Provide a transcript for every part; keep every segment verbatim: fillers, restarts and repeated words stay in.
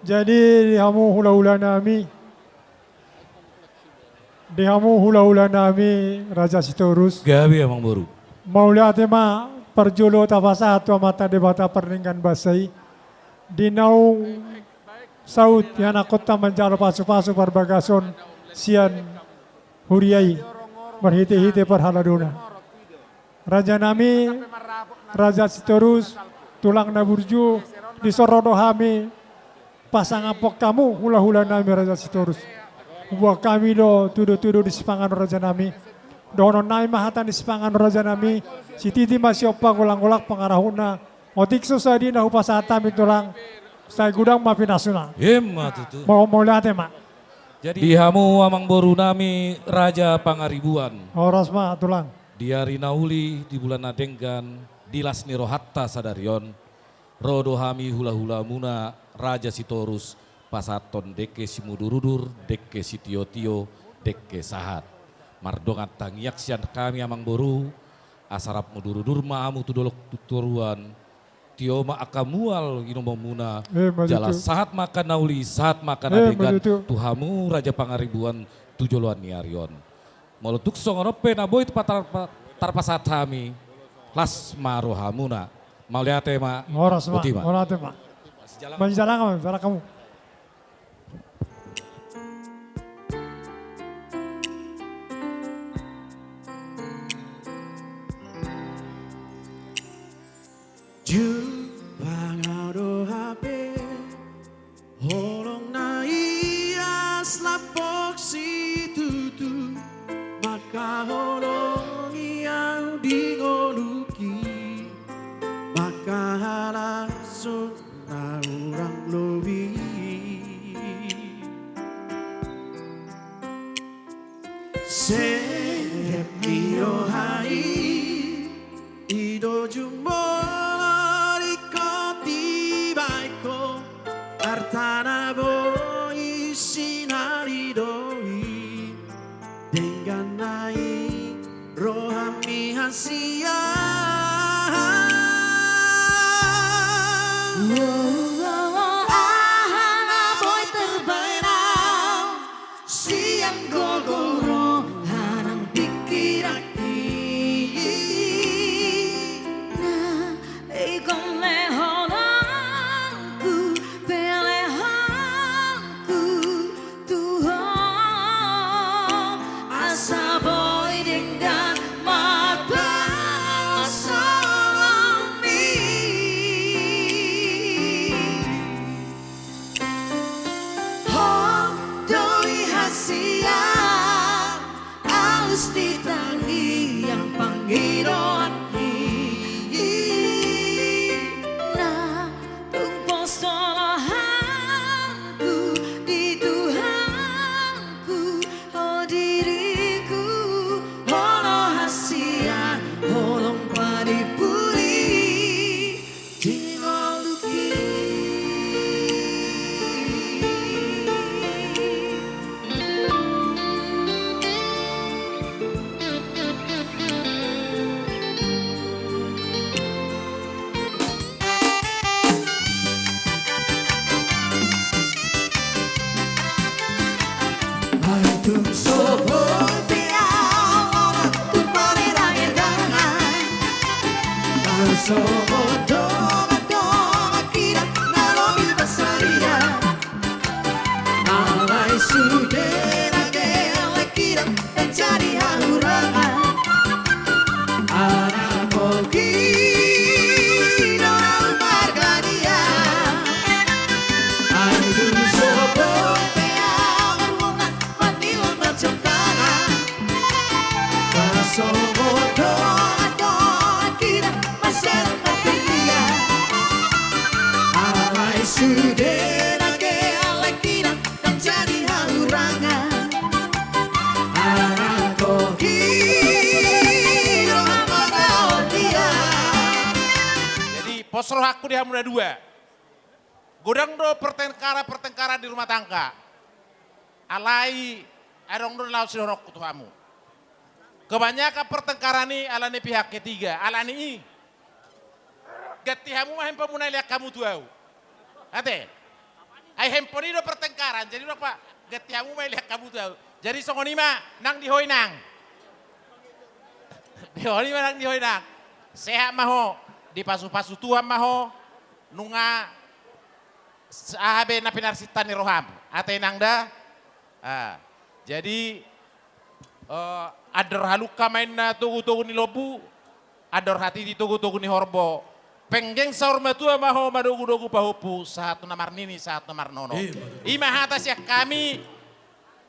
Jadi di hamu hulahula nami, di hamu hulahula nami Raja Sitorus. Gabe, Amangboru. Mauliate ma parjolo tapasahat tu Amanta Debata pardenggan basa i, di naung saut ianakhonta manjalo pasupasu parbagason sian huria i marhitehite parhaladona. Raja nami, Raja Sitorus, tulang na burju, dison ro do hami pasangaphon hamu hulahula nami Raja Sitorus. Huboan hami do tudutudu ni sipanganon raja nami. Dohonon nami ma hata ni sipanganon raja nami: Sititi ma siompa, golanggolang pangarahutna. Otik so sadina hupasahat hami, tulang, sai godang ma pinasuna. Ima tutu. Mau, mauliate ma. Jadi di hamu amangboru nami Raja Pangaribuan. Horas ma, tulang. Di ari na uli, di bulan na denggan, di las ni rohanta sadari on, ro do hami hulahulamuna Raja Sitorus pasahathon dengke simudurudur, dengke sitiotio, dengke sahat. Mardongan tangiang sian hami amangboru, asa rap mudurudur ma hamu tu dolok tu toruan, tio ma angka mual inomonmuna, ima tutu, jala sahat ma angka na uli, sahat ma angka na denggan, ima tutu, tu hamu Raja Pangaribuan tu joloan ni ari on. Molo tung songon on pe na boi tarpa-, tarpasahat hami, las ma rohamuna. Mauliate ma. Horas ma. Boti ma. Mauliate ma. Masijalang. Masijalang ma, masijalang hamu. Jumpang au do hape holong na ias lambok situtu, mangkaholongi au di ngolungki, mangkahalashon na hurang lobi. Serep ni roha i, i do jumolo ringkot dibahen ho, arta na boi sinari do i, denggan na i rohami hasian. Aha na boi tarbahen au sian gogo roha nang pingkiranki. Na ingkon lehononku pe lehononku tu ho, asa boi denggan ma pangasolomi. Ho do i hasian, alus di tangiang pangidoanki. Na tung pos do rohangku di Tuhanku, ho diriku, holong hasian, holong padimpuli di ngolungki. Ai tung so boi pe au, ora tu panerangerangan, ai so boi dongan, dongan hita na lobi pasarian. Alai sude nangkin hita na jadi hahurangan. Anak poggi do au margadian. Ai tung so boi pe au marmonat, manilon marjongkangan. Pasongon dongan, dongan hita mansai martelian. Alai sude nangkin hita na jadi hahurangan. Anak poggi do au margadian. Jadi pos rohangku di hamu na dua. Godang do pertengkaran-pertengkaran di rumah tangga. Alai adong do na laho sidohononku tu hamu. Kebanyakan pertengkaran i ala ni pihak ketiga, ala ni i. Ganti hamu ma handphonemu na ilean hamu tu au. Ate? Ai handphone i do pertengkaran, jadi do pa ganti hamu ma i, lean hamu tu au. Jadi songon i ma nang di ho inang. Di ho i ma nang di ho inang. Sehat ma ho, dipasupasu Tuhan ma ho, nunga s-, aha be na pinarsinta ni roham. Ate inang da? Ah, jadi, eh, andor halumpang ma inna togutogu ni lombu, andor hatiti togutogu ni horbo. Penggeng saur matua ma ho, madogudogu pahompu, sahat tu na marnini, sahat tu na marnono. Eh, betul. I ma hata sian hami,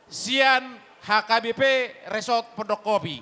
sian H K B P Resort Pondok Kopi.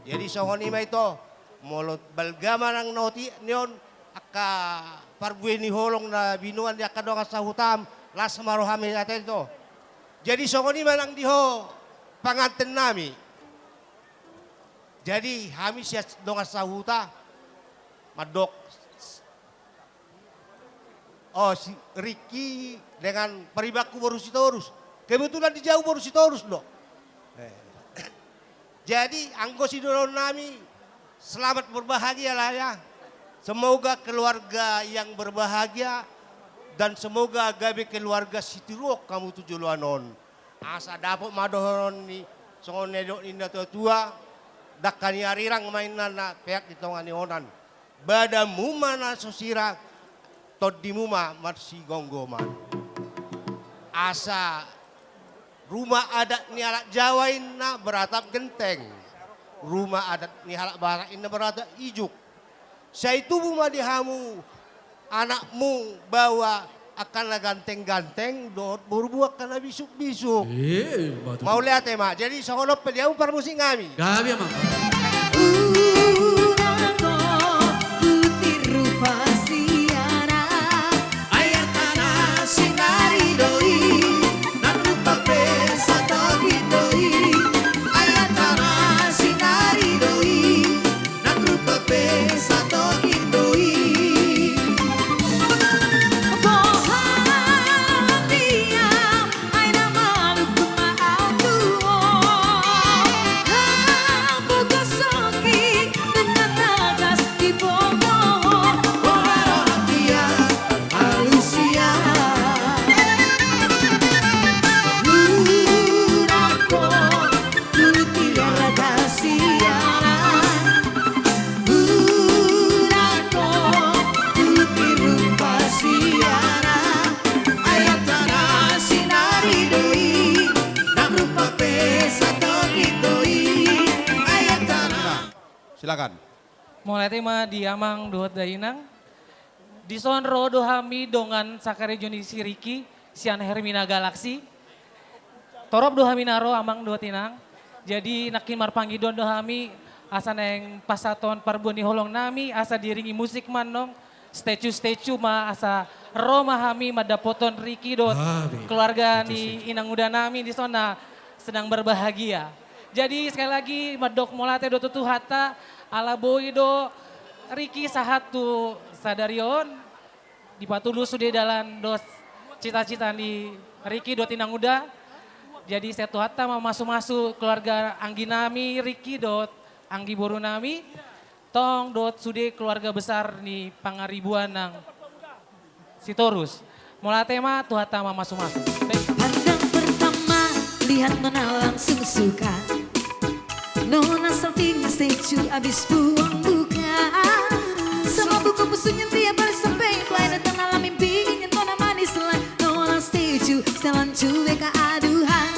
Jadi songon i ma ito, molo balga ma nang na otik ni on angka parbue ni holong na binoan ni angka dongan sahutam, las ma roham ate ito. Jadi songon i ma nang di ho panganten nami. Jadi hami sian dongan sahuta mandok, oh, si Riki dengan paribanku boru Sitorus. Kebetulan di jabu boru Sitorus do. Eh. Jadi anggo sidohonon nami, selamat berbahagia lah ya. Semoga keluarga yang berbahagia dan semoga gabe keluarga sitiruon hamu tu joloan on. Asa dapot ma dohonon ni, songon na nidok ni na tuatua, dangka ni arirang ma inna na peak di tonga ni onan. Badanmu ma na so sirang, tondimu ma marsigomgoman. Asa rumah adat ni halak Jawa inna beratap genteng. Rumah adat ni halak Batak inna beratap ijuk. Sai tubu ma di hamu anakmu baoa angka na ganteng-ganteng, dohot borumu angka na bisuk-bisuk. Eh, betul. Mauliate ma. Jadi songon on pe di hamu parmusik nami. Gabe ma. Unang ho putih rupa siana, ayat tanah sinari do i, nang rupa pe satongkin do i, ayat tanah sinari do i. Nang rupa pe satongkin do i. Boha nian, ai na maluk ma au tu ho. Hamu gosoki dengan tagas di boto ho. Boha roha nian, alusia. Unang ho Silakan. Mauliate ma di amang dohot dainang. Dison ro do hami dongan sakarejo ni si Riki, sian Hermina Galaxy. Torop do hami na ro, amang dohot inang. Jadi nangkin marpangidoan do hami, asa naeng pasahathon parbue ni holong nami, asa diiringi musik ma annon, statue-statue ma, asa ro ma hami mandapothon Riki dohot keluarga ni inanguda nami dison na sedang berbahagia. Jadi sekali lagi mandok mauliate do tu Tuhanta, ala boi do Riki sahat tu sadari on, dipatulus sude dalan dohot cita-cita ni Riki dohot Inang Uda. Jadi sai Tuhanta ma mamasumasu keluarga anggi nami Riki dohot anggi boru nami, tong dohot sude keluarga besar ni Pangaribuan nang Sitorus. Mauliate ma, Tuhanta ma mamasumasu. Pandang pertama, lihat nona langsung suka. Nona salting sejuk abis buang buka. Sama buka pusunya tiap hari sampai play. Datang dalam mimpi ingin nona manis lah. Nona sejuk, selan cuek aduhan.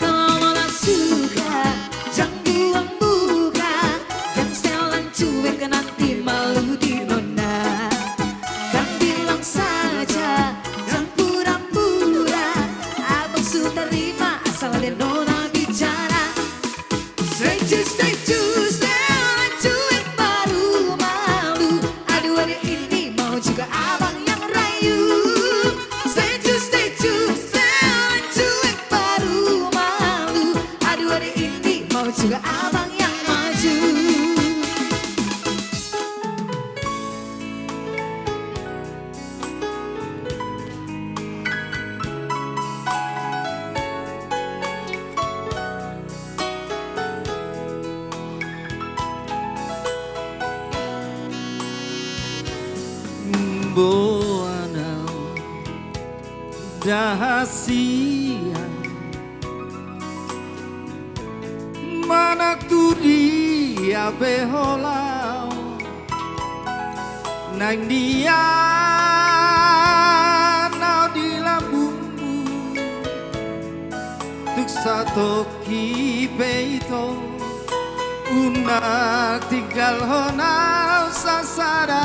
Kalau nona suka, jang buang buka. Jang selan cuek nanti malu di nona. Kan bilang saja, jang pura-pura. Abang su tarima asal ada nona bicara. Sejuk, sejuk, selan cuek baru malu. Aduh, aduh, ini mau juga abang yang rayu. Sejuk, sejuk, selan cuek baru malu. Aduh, aduh, ini mau juga abang yang maju. Boanam da hasian. Manang tu dia pe holan, naeng nian au di lambungmu, tung satongkin pe ito, unang tinggalhon au sasada.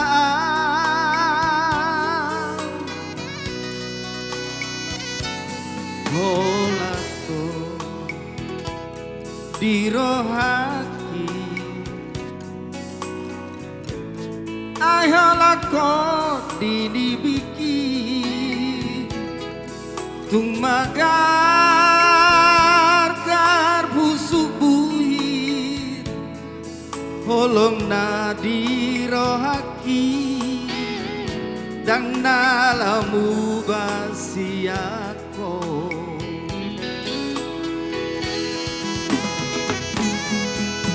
Holan do di rohangki, ai holan do di nibingki, tung magargar pusuk buhit, holong na di rohangki, ndang na laho muba sian ho.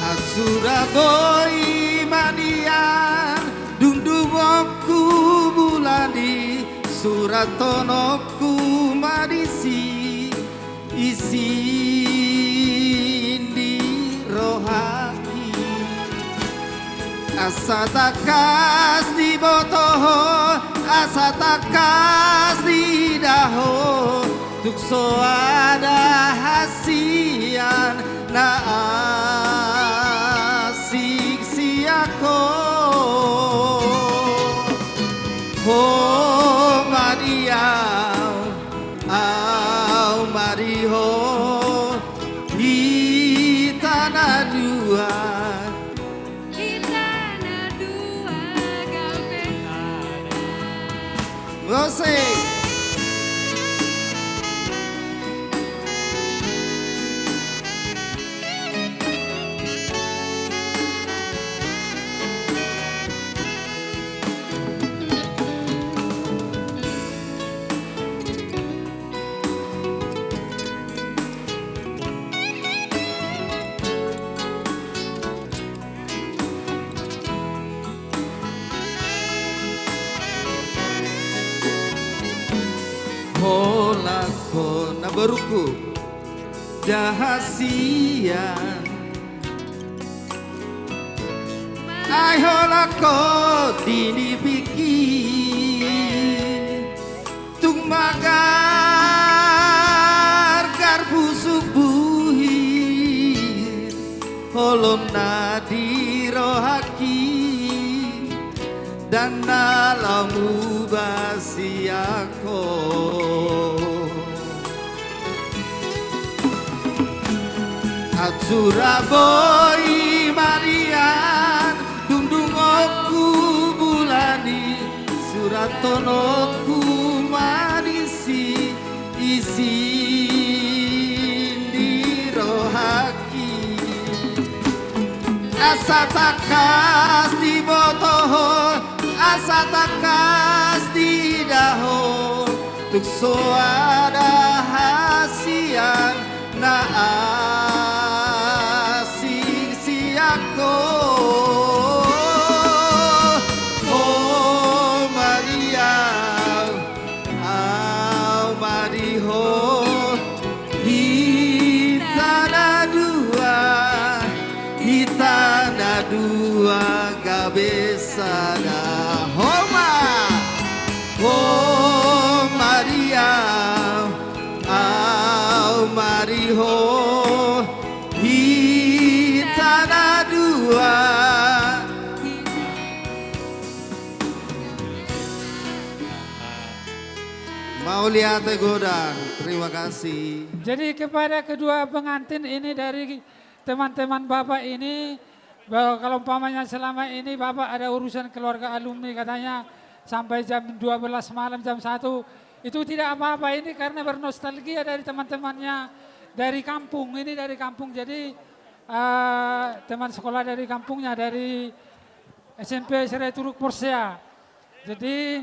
Aut sura boi ma nian, dung dung on hubulani, surathononku ma disi, isin di rohangki. Asa tangkas diboto ho, asa tangkas diida ho, tung so ada hasian na asing sian ho. Ho ma di au, au ma di ho, hita na dua. Hita na dua gabe sada. Musik. Holan ho na borungku da hasian, ai holan ho di nibingki, tung magargar pusuk buhit, holong na di rohangki, ndang na laho muba sian ho. Aut sura boi ma nian, dung dung on hubulani, surathononku ma disi, isin di rohangki. Asa tangkas diboto ho, Asa tangkas didahon tung so ada hasian na asing sian ho. Ho ma di au, au ma di ho, hita na dua, hita na dua gabe sada. Ho ma, ho ma di au, au ma di ho, hita na dua. Mauliate godang, terima kasih. Jadi kepada kedua pengantin ini dari teman-teman Bapak ini, bahwa kalau umpamanya selama ini Bapak ada urusan keluarga alumni katanya sampai jam dua belas malam, jam satu, itu tidak apa-apa ini karena bernostalgia dari teman-temannya dari kampung, ini dari kampung. Jadi, eh, teman sekolah dari kampungnya, dari S M P Sirait Turuk Porsea. Jadi,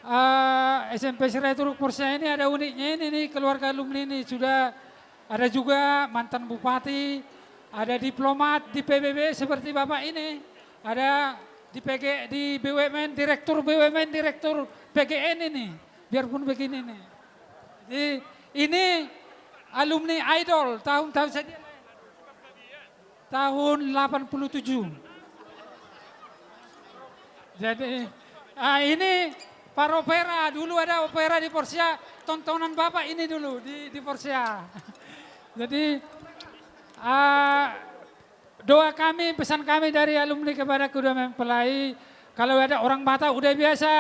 eh, S M P Sirait Turuk Porsea ini ada uniknya ini nih, keluarga alumni ini sudah ada juga mantan bupati, ada diplomat di P B B seperti Bapak ini, ada di P G, di B U M N, direktur B U M N, direktur P G N ini, biarpun begini nih. Jadi, ini alumni Idol tahun-tahun saja. Tahun delapan puluh tujuh. Jadi, ah, ini par opera, dulu ada opera di Porsea, tontonan Bapak ini dulu di, di Porsea. Jadi, ah, doa kami, pesan kami dari alumni kepada kedua mempelai, kalau ada orang Batak udah biasa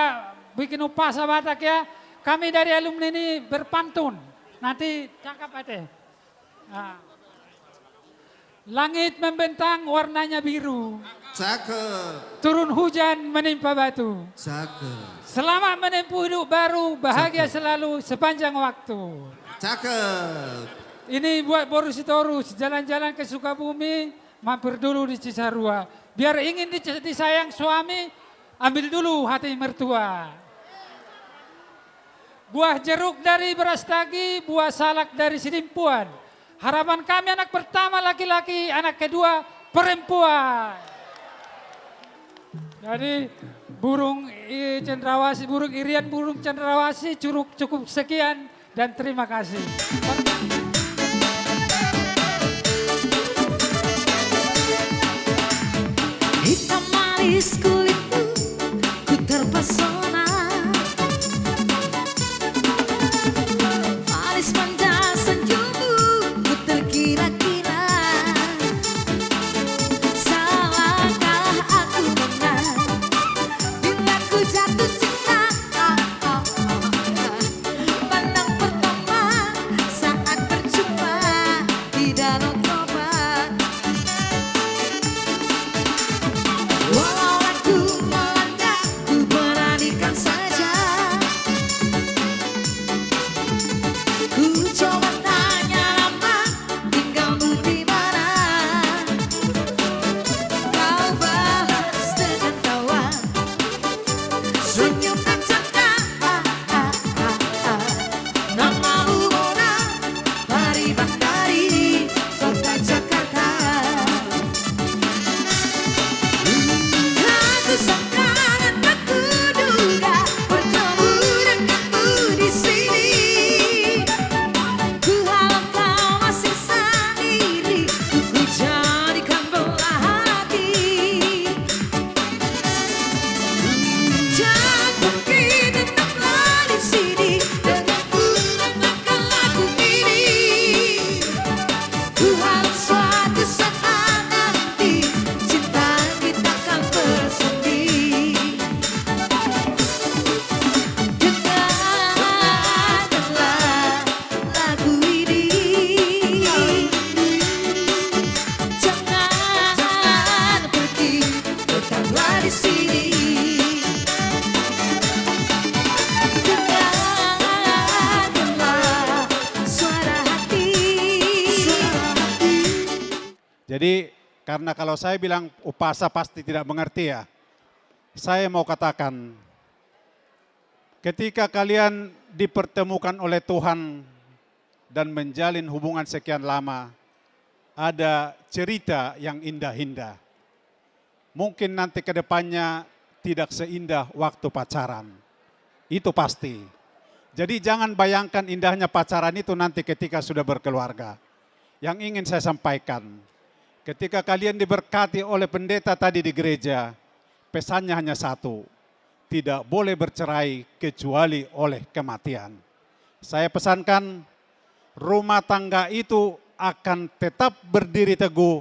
bikin umpasa Batak ya, kami dari alumni ini berpantun. Nanti cakap ate. Ah. Langit membentang warnanya biru. Cakep. Turun hujan menimpa batu. Cakep. Selamat menempuh hidup baru, bahagia selalu sepanjang waktu. Cakep. Ini buat boru Sitorus, jalan-jalan ke Sukabumi, mampir dulu di Cisarua. Biar ingin di-, disayang suami, ambil dulu hati mertua. Buah jeruk dari Brastagi, buah salak dari Sidimpuan. Harapan kami anak pertama laki-laki, anak kedua perempuan. Jadi burung, i, cendrawasih, burung irian, burung cendrawasih, curuk, cukup sekian dan terima kasih. Hitam manis kulitmu, ku terpesona. Manis manja senyummu, ku tergila-gila. Salahkah aku menang bila ku jatuh cinta? Ah, ah, ah, ah. Pandang pertama saat berjumpa di Danau Toba. Walau ragu melanda, ku beranikan saja. Ku coba tanya nama, tinggalmu di mana? Kau balas dengan tawa, senyum dan canda. Ah, ah, ah, ah. Namamu Mona, Pariban dari kota Jakarta. Tak kusangka dan tak kuduga bertemu denganmu di sini. Kuharap kau masih sendiri, ku jadikan belah hati. Jangan pergi, tetaplah di sini denganku, dengarkan lagu ini. Ku harap suatu saat nanti cinta kita kan bersemi. Dengarkanlah lagu ini. Jangan pergi, tetaplah di sini. Dengarkanlah suara hati. Jadi, karena kalau saya bilang umpasa pasti tidak mengerti ya. Saya mau katakan, ketika kalian dipertemukan oleh Tuhan dan menjalin hubungan sekian lama, ada cerita yang indah-indah. Mungkin nanti ke depannya tidak seindah waktu pacaran. Itu pasti. Jadi, jangan bayangkan indahnya pacaran itu nanti ketika sudah berkeluarga. Yang ingin saya sampaikan, ketika kalian diberkati oleh pendeta tadi di gereja, pesannya hanya satu, tidak boleh bercerai kecuali oleh kematian. Saya pesankan, rumah tangga itu akan tetap berdiri teguh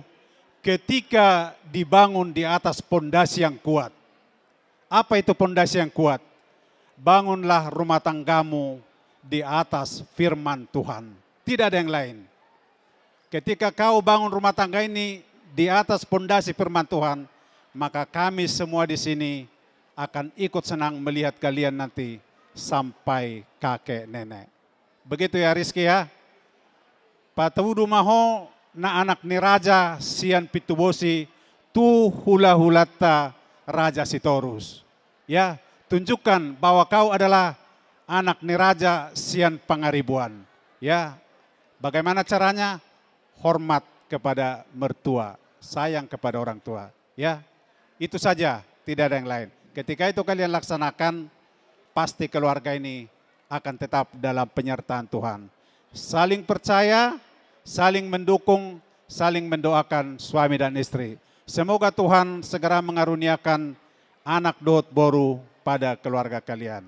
ketika dibangun di atas pondasi yang kuat. Apa itu pondasi yang kuat? Bangunlah rumah tanggamu di atas firman Tuhan. Tidak ada yang lain. Ketika kau bangun rumah tangga ini di atas pondasi firman Tuhan, maka kami semua di sini akan ikut senang melihat kalian nanti sampai kakek nenek. Begitu ya, Rizky, ya. Patudu ma ho, na anak ni raja sian Pintu Bosi, tu hulahulanta Raja Sitorus. Ya, tunjukkan bahwa kau adalah anak ni raja sian Pangaribuan. Ya, bagaimana caranya? Hormat kepada mertua, sayang kepada orang tua. Ya, itu saja, tidak ada yang lain. Ketika itu kalian laksanakan, pasti keluarga ini akan tetap dalam penyertaan Tuhan. Saling percaya, saling mendukung, saling mendoakan suami dan istri. Semoga Tuhan segera mengaruniakan anak dohot boru pada keluarga kalian.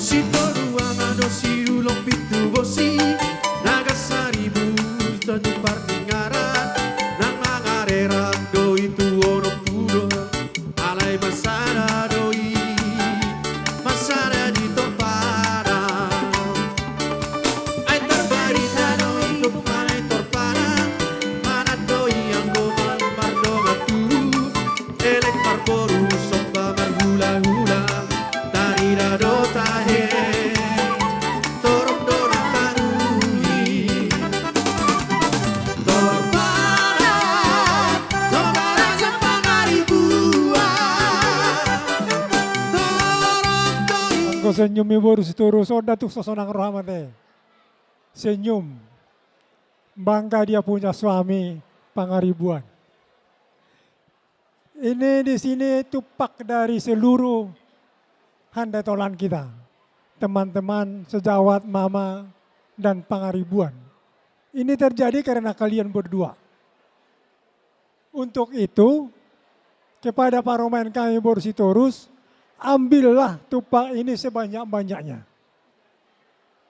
Sitoru ama do siulok Pintu Bosi, na gansaribu tatu parningaran, na mangarerak do i tu onom pulu. Alai masada do i, masada di tompana. Ai tarbarita do i, tompana i tompana. Manat do i anggo mar-, mardongan tubu. Elek marboru somba marhulahula. Tarida do tahe. Torop do na taruli. Torop do na Pangaribuan. Torop do na. Anggo senyum ni boru Sitorus, songon na tung so sonang roha ma te. Senyum. Bangga dia punya suami Pangaribuan. Ini di sini tumpak dari seluruh Handai Tolan kita, teman-teman sejawat, mama, dan Pangaribuan. Ini terjadi karena kalian berdua. Untuk itu, kepada parumaen kami boru Sitorus, ambillah tumpak ini sebanyak-banyaknya.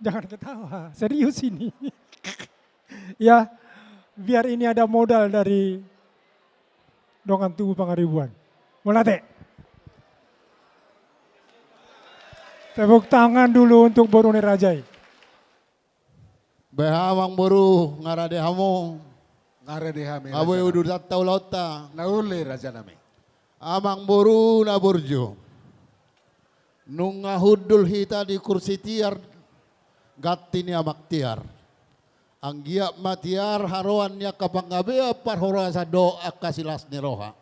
Jangan ketawa, serius ini. Ya, biar ini ada modal dari dongan tubu Pangaribuan. Mauliate. Tepuk tangan dulu untuk boru ni raja i. Beha amang boru, nga rade hamu? Nga rade hami, nga boi raja nami. Udutanta ulaonta? Na uli, raja nami. Amang boru na burju. Nunga hundul hita di kursi tiar, ganti ni amang tiar. Anggiat ma tiar haroan ni angka panggabean, parhorasan dohot angka silas ni roha.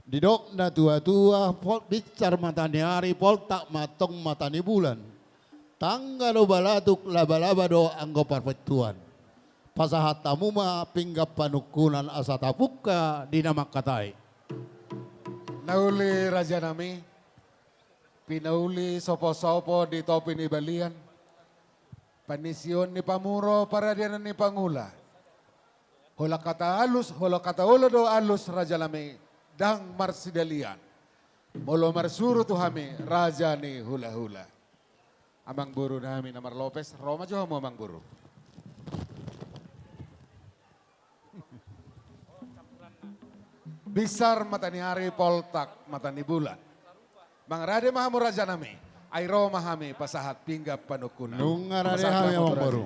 Didok na tua-tua, pol-, binsar mata ni ari, poltak ma antong mata ni bulan. Tangga do balatuk, laba-laba do anggo parpintuan. Pasahat hamu ma pinggan panungkunan asa tapungka di na mangkatai. Na uli, raja nami. Pinauli sopo-sopo di topi ni balian. Panision ni pamuro, paradianan ni pangula. Holan hata alus, holan hata olo do alus, raja nami, ndang marsidalian. Molo marsuru tu hami, raja ni hula-hula. Amang boru nami na marlopes, ro ma jo hamu amang boru. Binsar mata ni ari, poltak mata ni bulan. Mangarade ma hamu, raja nami. Ai ro ma hami pasahat pinggan panungkunan. Nunga rade hami, amang boru.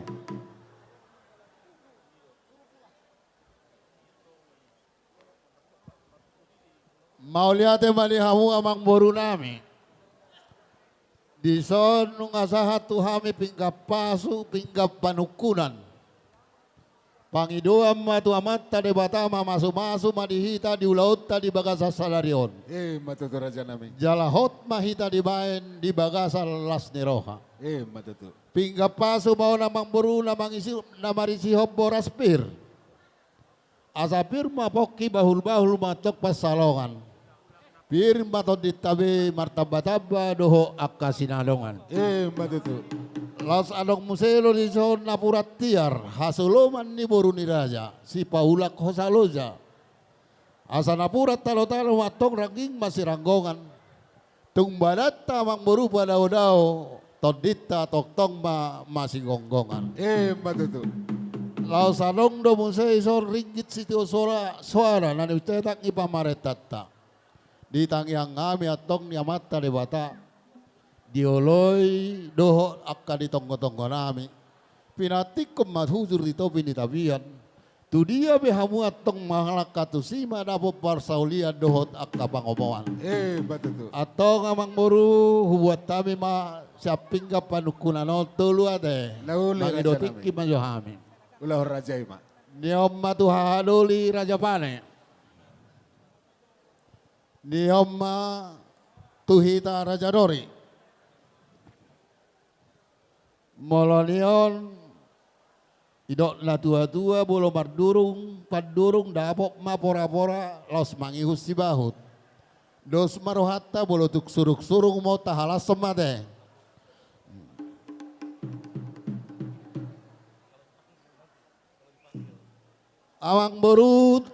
Mauliate ma di hamu, amang boru nami. Dison nunga sahat tu hami pinggan pasu, pinggan panungkunan. Pangidoan ma tu Amanta Debata, mamasumasu ma di hita di ulaonta di bagasan sadari on. Ima tutu, raja nami. Jala hot ma hita dibaen di bagasan las ni roha. Ima tutu. Pinggan pasu ma on, amang boru, na mangisi, na marisihon boras pir. Asa pir ma pongki, bahulbahul ma antong pansalongan. Pir ma tondinta be martambatamba dohot angka sinadongan. Ima tutu. Laos adong muse do dison napuran tiar, hasoloman ni boru ni raja, si Paulak Hosaloja. Asa napuran talotalo ma antong, rangging masiranggongan. Tung badanta, amang boru, padaodao, tondinta tongtong ma masigonggongan. Ima tutu. Laos adong do muse dison ringgit sitio soara, soara na nicetak ni pamarentanta. Di tangiang nami antong ni Amanta Debata, di oloi dohot angka di tonggotonggo nami. Pinantikkon ma hujur di topi ni tapian. Tu dia pe hamu antong mangalangka, tusi ma dapot parsaulian dohot angka pangomoan. Ima tutu. Antong, amang boru, hubuat hami ma sian pinggan panungkunan on tolu ate. Na uli, raja nami. Mangido tingki ma jo hami. Ulahon, raja, ima. Ni on ma tu hahadoli, raja Pane. Ni on ma tu hita, raja Dori. Molo ni on, didok natuatua, molo mardurung pandurung, dapot ma porapora laos mangihut sibahut. Dos ma rohanta, molo tung surungsurung ma on, tahalashon ma ate. Amang boru,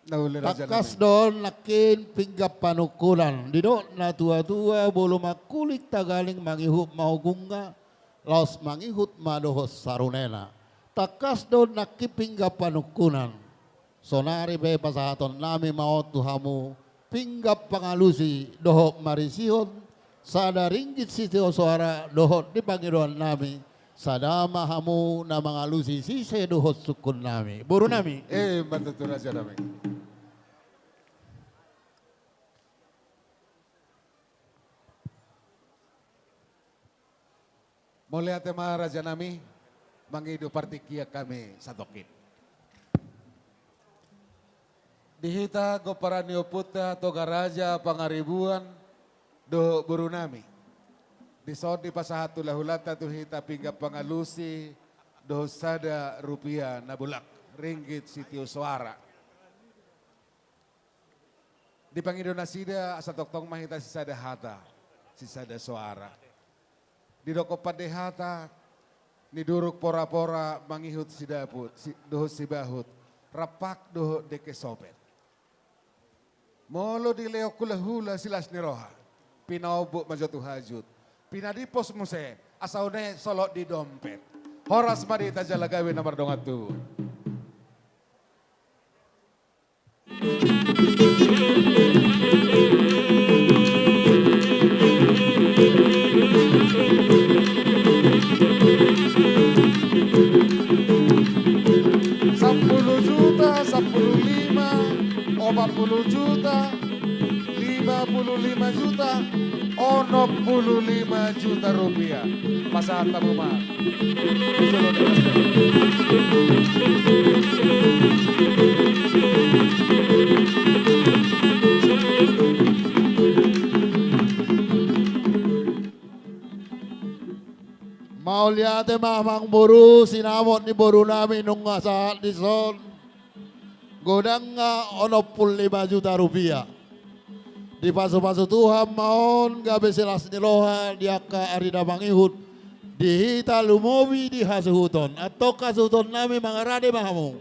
na uli, raja nami. Tangkas do on nangkin pinggan panungkunan. Didok natuatua, molo mangkuling taganing, mangihut ma ogunna, laos mangihut ma dohot sarunena. Tangkas do on nangkin pinggan panungkunan. Sonari pe pasahaton nami ma on tu hamu pinggan pangalusi dohot marisihon sada ringgit sitio soara dohot di pangidoan nami, sada ma hamu na mangalusi sise dohot sungkun nami. Boru nami. Ima tutu, raja nami. Mauliate ma, raja nami, mangido partingkian hami satongkin. Di hita gomparan ni ompunta Toga Raja Pangaribuan dohot boru nami, dison dipasahat hulahulanta tu hita pinggan pangalusi dohot sada rupia na bolak, ringgit sitio soara. Dipangido nasida asa tongtong ma hita sisada hata, sisada soara. Didok pande hata ni durung porapora, mangihut sidapot, si-, dohot sibahut, rampak dohot dengke sopet. Molo dilehon hulahula silas ni roha, pinaombot ma jo tu hajut, pinadimpos muse asa une solot di dompet. Horas ma di hita jala gabe na mardongan tubu. Sampulu juta, sampulu lima, opat pulu juta, lima pulu lima juta, onom pulu lima juta rupiah. Pasahat hamu ma. Mauliate ma, amang boru, sinamot ni boru nami nunga sahat dison. Godangna onom pulu lima juta rupiah. Dipasupasu Tuhan ma on gabe silas ni roha di angka ari na mangihut, di hita lumobi di hasuhuton. Antong hasuhuton nami, mangarade ma hamu.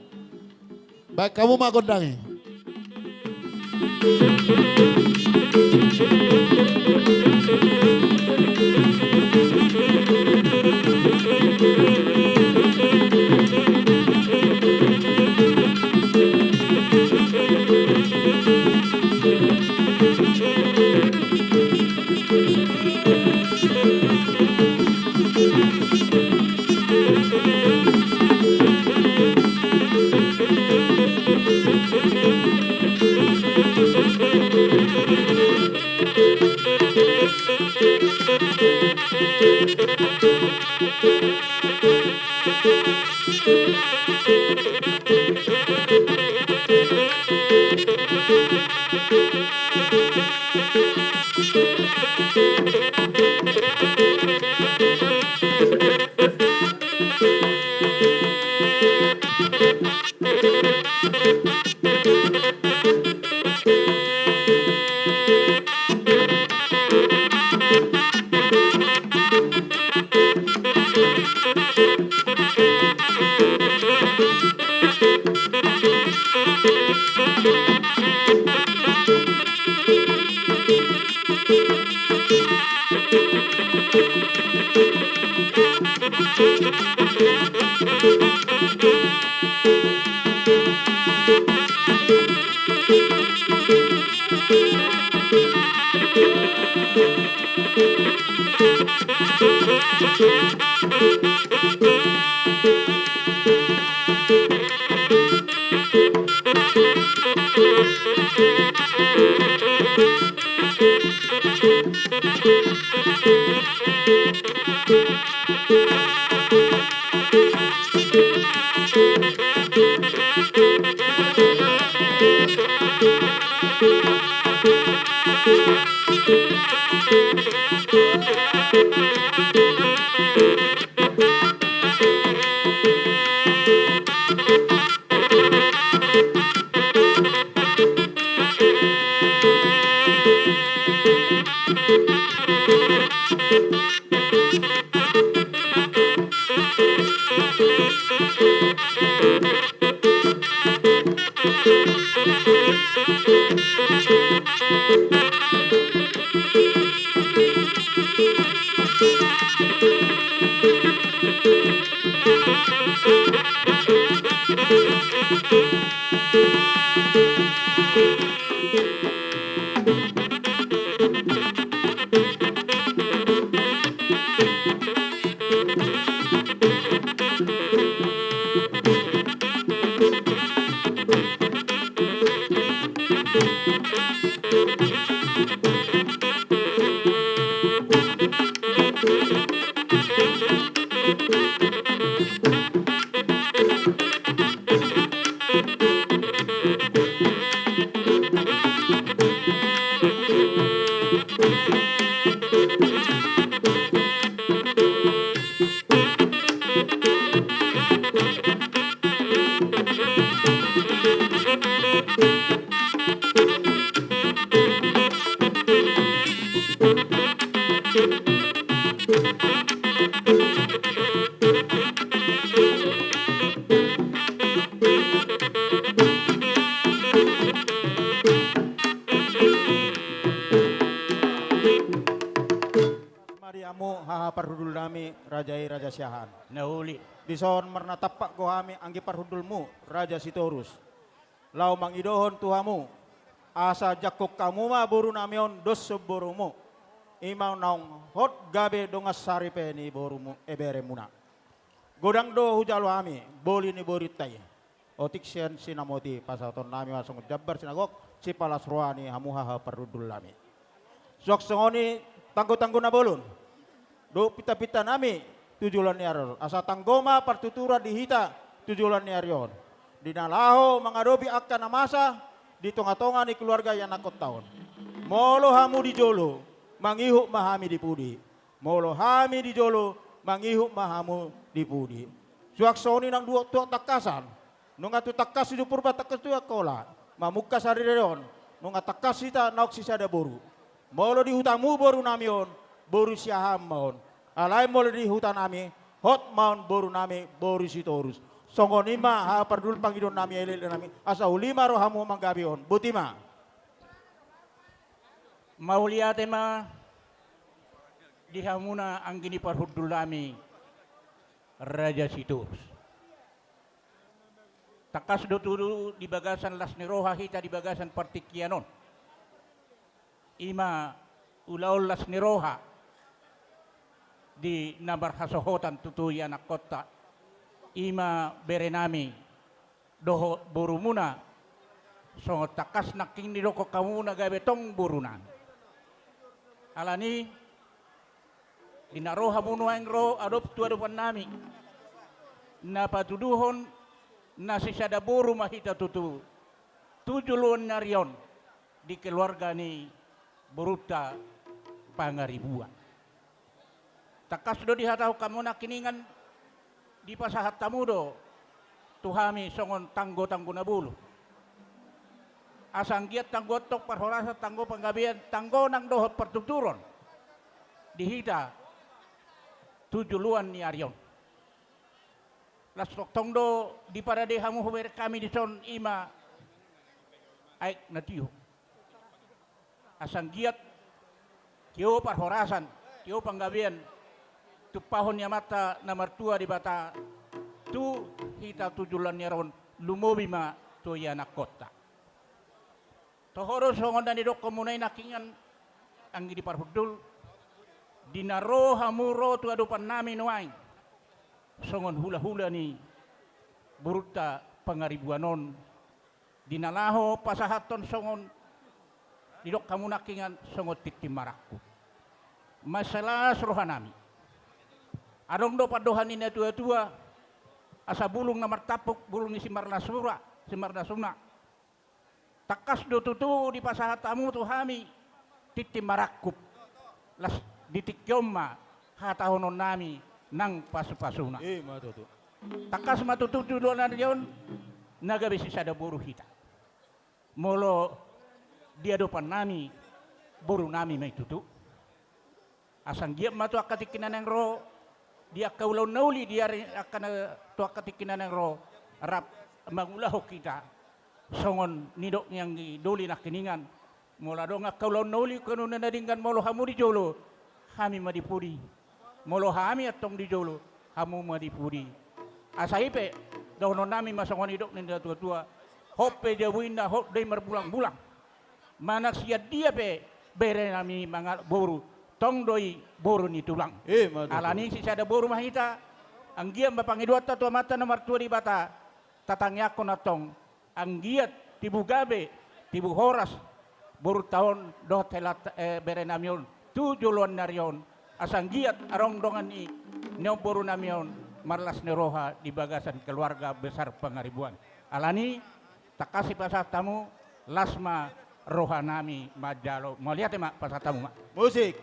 Baen hamu ma gondang i. Mari hamu haha parhundul nami, raja i Raja Siahaan. Na uli. Dison marnatampak do hami anggi parhundulmu, Raja Sitorus. Laho mangidohon tu hamu, asa jangkon hamu ma boru nami on doshon borumu. I ma naung hot gabe dongan saripe ni borumu, e, beremuna. Godang do hujalo hami, boli ni borunta i. Otik sian sinamot i pasahaton nami ma songon jambar sinagok, sipalas roha ni hamu haha parhundul nami. Suang songon i tanggo-tanggo na bolon dohot pinta-pinta nami tu joloan ni ari on. Asa tanggo ma partuturan di hita tu joloan ni ari on. Di na laho mangadopi angka na masa di tonga-tonga ni keluarga ianakhonta on. Molo hamu di jolo, mangihut ma hami di pudi. Molo hami di jolo, mangihut ma hamu di pudi. Suang songon i nang tuak-tuak tangkasan. Nunga tu tangkas sidumpur ba tangkas tu Angkola. Mamungka sadari on. Nunga tangkas hita naung sisada boru. Molo di hutamu boru nami on, boru Siahaan ma on. Alai molo di huta nami, hot ma on boru nami, boru Sitorus. Songon i ma haha parhundul pangidoan nami, elek nami. Asa uli ma rohamu manggabe on. Boti ma. Mauliate ma di hamuna anggi ni parhundul nami, Raja Sitorus. Tangkas do tutu di bagasan las ni roha hita di bagasan partingkian on. I ma ulaon las ni roha di na marhasohotan tutu ianakhonta. I ma bere nami dohot borumuna, songon tangkas nangkin nidokkon hamu na gabe tong boru nami. Alani, di na ro hamu nuaeng ro adop tu adopan nami, na patuduhon na sisada boru ma hita tutu tu joloan ni ari on di keluarga ni borunta Pangaribuan. Tangkas do dihatahon hamu nangkiningan, dipasahat hamu do tu hami songon tanggo-tanggo na bolon. Asa anggiat tanggo antong parhorasan, tanggo panggabean, tanggo nang dohot partuturon di hita tu joloan ni ari on. Las tongtong do diparade hamu hubereng hami dison, i ma aek na tio. Asa anggiat tio parhorasan, Tio panggabean tumpahon ni Amanta na martua Debata tu hita tu joloan ni ari on, lumobi ma tu ianakhonta. Toho do songon na nidok hamuna i nangkiningan, anggi di parhundul, di na ro hamu ro tu adopannami nuaeng songon hulahula ni borunta Pangaribuan on, di na laho pasahathon songon nidok hamu nangkiningan songon tintin marangkup. Mansai las rohanami. Adong do pandohan ni natuatua, asa bulung na martampuk bulung ni simarnasura, simarnasuna. Tangkas do tutu dipasahat hamu tu hami tintin marangkup. Las di tingki on ma hatahononnami nang pasupasuna. I ma tutu. Tangkas ma tutu tu joloan ni ari on na gabe sisada boru hita. Molo di adopannami, borunami ma i tutu. Asa anggiat ma tu angka tingki na naeng ro, di angka ulaon na uli di ari angka na, tu angka tingki na naeng ro, rap mangulahon hita songon nidok ni anggi doli nangkiningan. Molo adong angka ulaon na uli, angka ulaon na denggan, molo hamu di jolo, hami ma di pudi. Molo hami antong di jolo, hamu ma di pudi. Asa i pe dohononnami ma songon nidok ni natuatua: Hot pe jabu inna, hot do i marbulangbulang. Manang sian dia pe berenami mangalap boru, tong do i boru ni tulang. I ma tutu. Alani sisada boru ma hita, anggiat ma pangidoanta tu Amanta na martua Debata, tatangiangkon antong anggiat tibu gabe, tibu horas borunta on dohot helanta, eh, berenami on tu joloan ni ari on, asa anggiat adong dongan i ni on borunami on marlas ni roha di bagasan keluarga besar Pangaribuan. Alani, tangkas dipasahat hamu, las ma rohanami manjalo. Mauliate ma, pasahat hamu ma. Musik.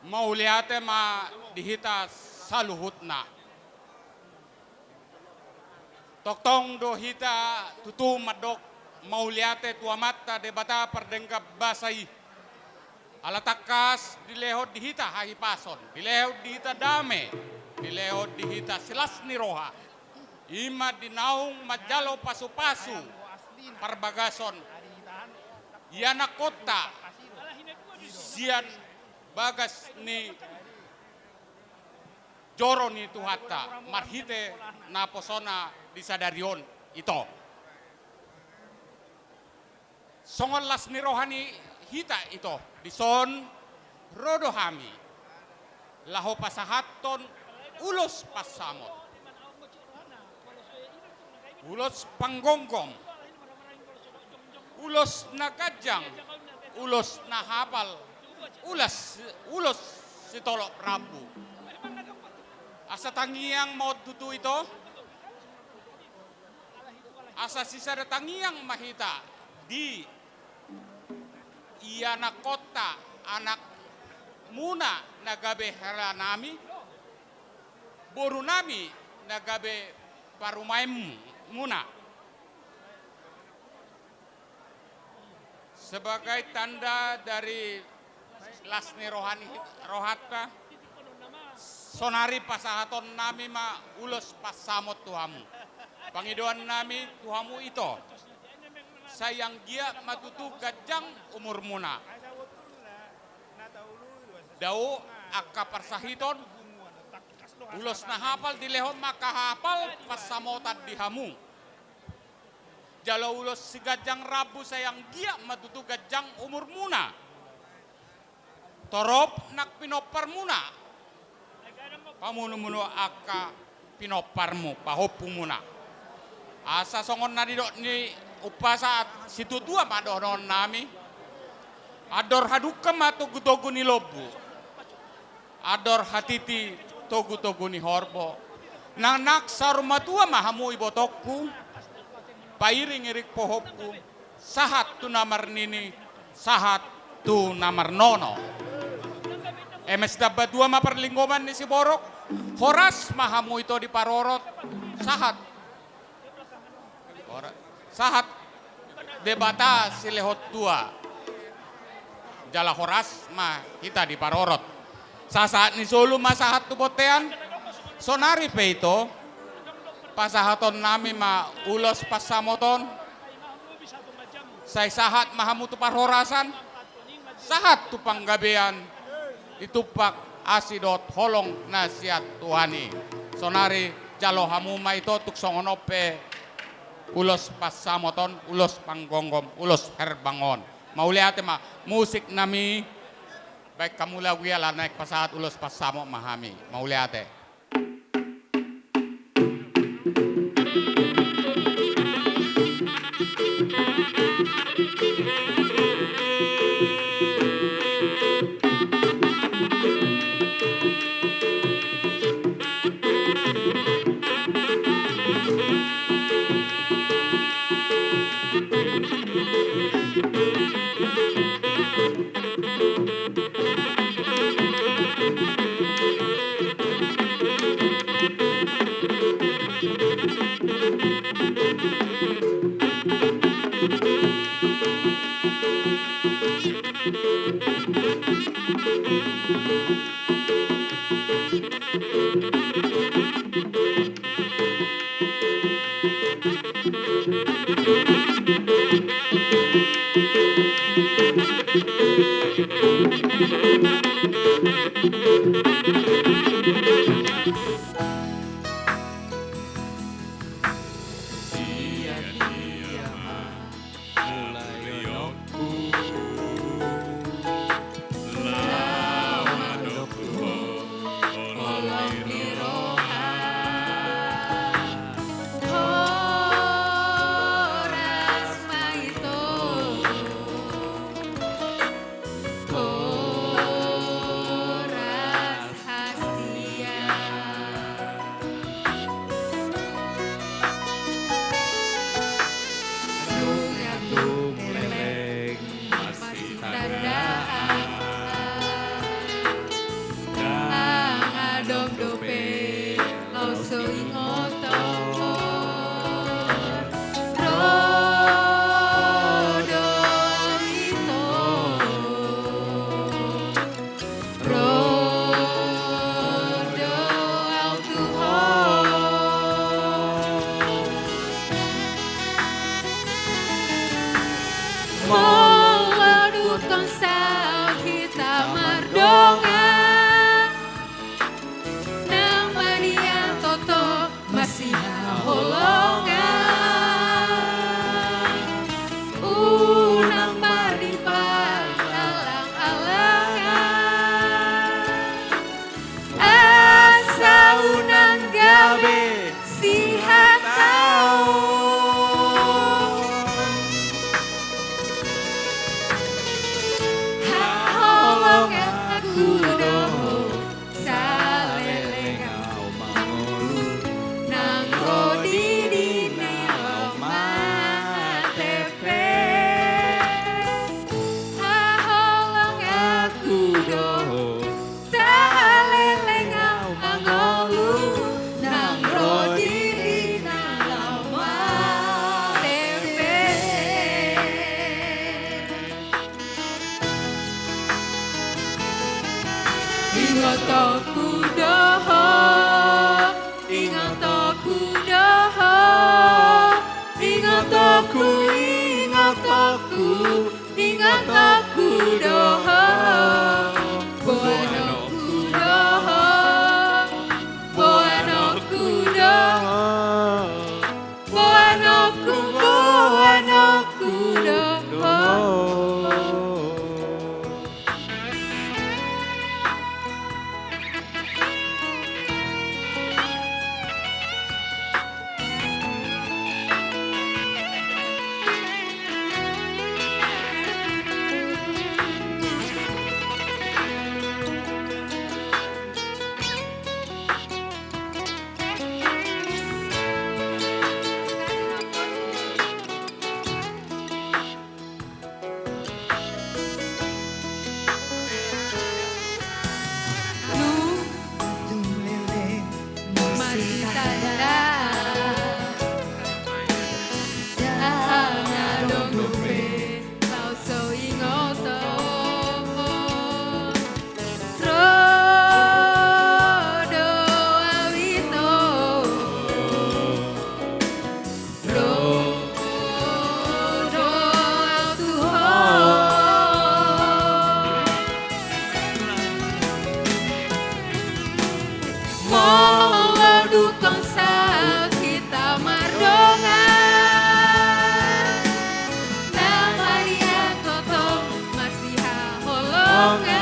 Mauliate ma di hita saluhutna. Tongtong do hita tutu mandok mauliate tu Amanta Debata pardenggan basa i. Ala tangkas dilehon di hita hahipason, dilehon di hita dame, dilehon di hita silas ni roha. I ma di naung manjalo pasupasu parbagason ianakhonta sian bagas ni joro ni Tuhanta marhite naposona di sadari on, ito. Songon las ni roha ni hita, ito, dison ro do hami laho pasahathon ulos pansamot, ulos panggonggom, ulos na ganjang, ulos na hapal, ulos, ulos sitolop rambu. Asa tangiang ma on tutu, ito. Asa sisada tangiang ma hita di ianakhonta, anakmuna na gabe helanami, borunami na gabe parumaenmuna. Sebagai tanda dari las ni rohani, rohanta, sonari pasahatonnami ma ulos pansamot tu hamu. Pangidoannami tu hamu ito, sai anggiat ma tutu ganjang umurmuna. Dao angka parsahiton, ulos na hapal dilehon ma angka hapal pansamotan di hamu. Jalo ulos siganjang rambu, sai anggiat ma tutu ganjang umurmuna. Torop nang pinomparmuna, pamunumunu angka pinomparmu, pahompumuna. Asa songon na nidok ni umpasa situatua ma dohononnami: Andor hadungka ma togutogu ni lombu, andor hatiti togutogu ni horbo. Nang, nang saur matua ma hamu ibotongku, pairingiring pohopku, sahat tu na marnini, sahat tu na marnono. Eme sitambatua ma parlinggoman ni siborok, horas ma hamu ito diparorot, sahat. Hora-, sahat Debata silehon tua. Jala horas ma hita diparorot. Sasahat ni solu ma sahat tu bontean. Sonari pe ito, pasahatonnami ma ulos pansamot on. Sai sahat ma hamu tu parhorasan, sahat tu panggabean, ditumpak asi dohot holong na sian Tuhan i. Sonari jalo hamu ma ito tung songon on pe ulos pansamot on, ulos panggomgom, ulos herbang on. Mauliate ma, musiknami, baen hamu lagu i ala naeng pasahat ulos pansamot ma hami. Mauliate. Sian dia ma mulai unokku, laho mandok tu ho holong ni roha. Horas ma ito, horas hasian. Nunga tung leleng masitandaan, ndang adong dope laos so ingoton. Ro do ito, ro do au tu ho. Molo dung sahat hita mardongan, nang maria toto masihaholongan, unang maripalalang-alangan, asa unang gabe sihataon. Haholonganku do ho, saleleng au mangolu, nang ro di di na laho mate pe. Haholonganku do ho, saleleng au mangolu, nang ro di di na laho mate pe. Ingotonku do ho, ingotonku do ho, ingotonku, ingotonku, ingotonku do ho. Boanonku do ho, boanonku do ho, boanonku, boanonku do ho. Dung leleng marhitanda, ndang adong dope na so ingoton. Ro do au ito, ro do au tu ho. Molo dung saut hita mardongan, nang marian tongtong marsihaholongan.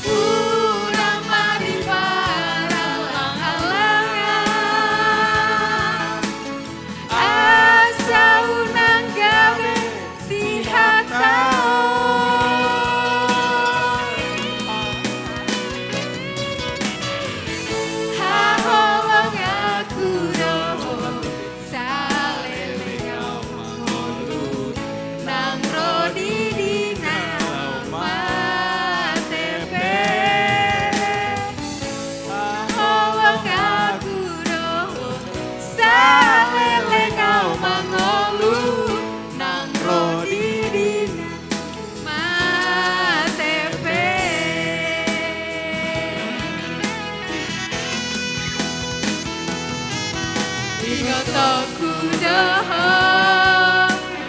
Unang ma diparallang-allangan, asa unang gabe sihataon. Haholonganku do ho, saleleng au mangolu, nang ro didina mate pe. Haholonganku do ho, saleleng au mangolu, nang ro didina mate pe. Ingotonku do ho,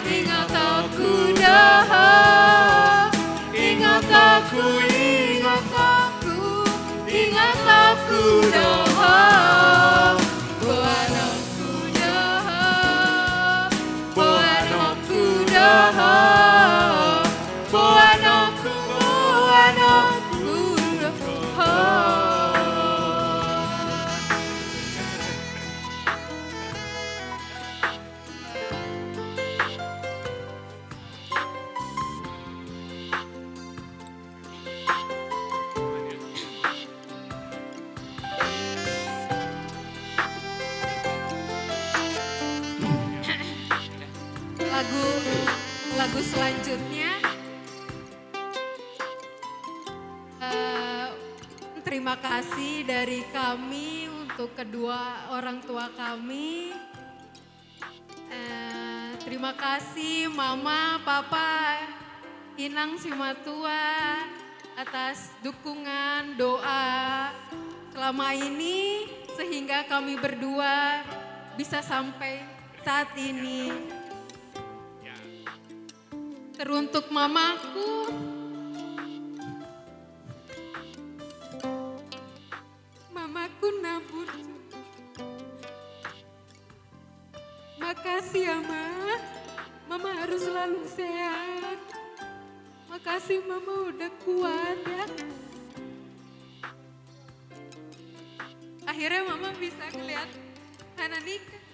ingotonku do ho, ingotonku, ingotonku, ingotonku do ho. Boanonku do ho, boanonku do ho, boanonku, boanonku do ho. Lagu, lagu selanjutnya, eh, terima kasih dari kami untuk kedua orang tua kami. Eh, terima kasih Mama, Papa, Inang Simatua atas dukungan doa selama ini sehingga kami berdua bisa sampai saat ini. Teruntuk mamaku, mamaku na burju. Makasih ya, Ma. Mama harus selalu sehat. Makasih, Mama udah kuat ya. Akhirnya Mama bisa ngeliat anak nikah.